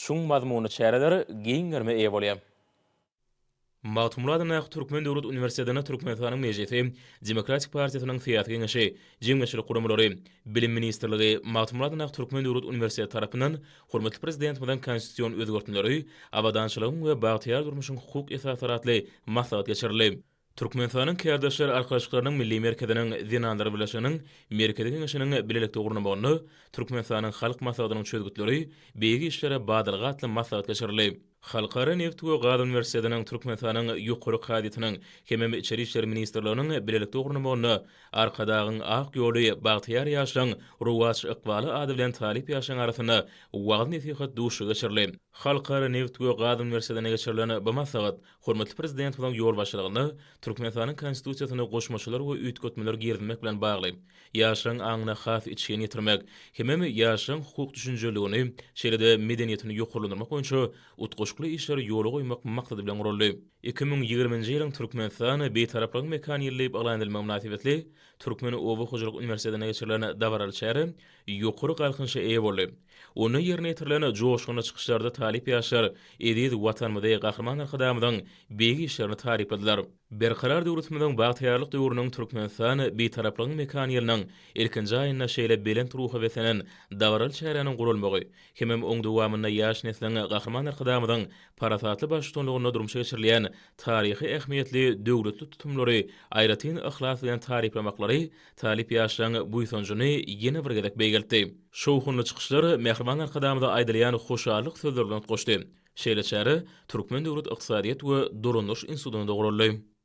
çuň mazmunly çäreler giň gerime eýe bolýar. Magtymguly adyndaky Türkmen döwlet uniwersitetinde Türkmenistanyň Mejlisi, Demokratik partiýasynyň Syýasy geňeşi, jemgyýetçilik guramalary, Bilim ministrligi, Magtymguly adyndaky Türkmen döwlet uniwersiteti tarapyndan hormatly Prezidentimiziň Konstitusion özgertmeleri, abadançylygyň we bagtyýar durmuşyň hukuk esaslary atly maslahat geçirildi. Türkmenistanyň Kärdeşler arkalaşyklarynyň Milli merkeziniň Zenanlar birleşiginiň Merkezi Geňeşiniň bilelikde gurnamagynda Türkmenistanyň Halk Maslahatynyň çözgütleri, beýik işlere badalga atly maslahat geçirildi. Halkara nebit we gaz uniwersitetiniň Türkmenistanyň Ýokary kazyýetiniň hemem Içeri işler ministrliginiň bilelikde gurnamagynda Arkadagyň ak ýoly, bagtyýar ýaşlaryň rowaç ykbaly ady bilen talyp ýaşlaryň arasynda wagyz-nesihat duşuşygy geçirildi. Halkara nebit we gaz uniwersitetinde geçirilen bu maslahat Hormatly Prezidentimiziň ýolbaşçylygynda Türkmenistanyň Konstitusiýasyna goşmaçalar we üýtgetmeler girizmek bilen bagly, ýaşlaryň aňyna has içgin ýetirmek hemem ýaşlaryň hukuk düşünjeliligini, şeýle-de medeniýetini ýokarlandyrmak boýunça utgaşykly işleri ýola goýmak maksady bilen guraldy. 2020-nji ýylyň Türkmenistan, Bitaraplygyň mekany ýyly diýip yglan edilmegi mynasybetli Türkmen oba hojalyk uniwersitetinde geçirilen dabaraly çäre ýokary galkynyşa eýe boldy. Onda ýerine ýetirilen joşgunly çykyşlarda talyp ýaşlar eziz Watanymyzy, Gahryman Arkadagymyzyň beýik işlerini tarypladylar. Berkarar döwletimiziň bagtyýarlyk döwrüniň Türkmenistan, Bitaraplygyň mekany ýylynyň ilkinji aýynda şeýle belent ruha beslenen dabaraly çäräniň guralmagy hemem oň dowamynda ýaş nesliň Gahryman Arkadagymyzyň parasatly baştutanlygynda durmuşa geçirilýän taryhy ähmiýetli döwletli tutumlary aýratyn yhlas bilen taryplamaklary talyp ýaşlaryň buýsanjyny ýene bir gezek beýgeltdi. Şowhunly çykyşlar Mähriban Arkadagymyza aýdylýan hoşallyk sözleri bilen utgaşdy. Şeýle çäre Türkmen döwlet ykdysadyýet we dolandyryş institutynda guraldy.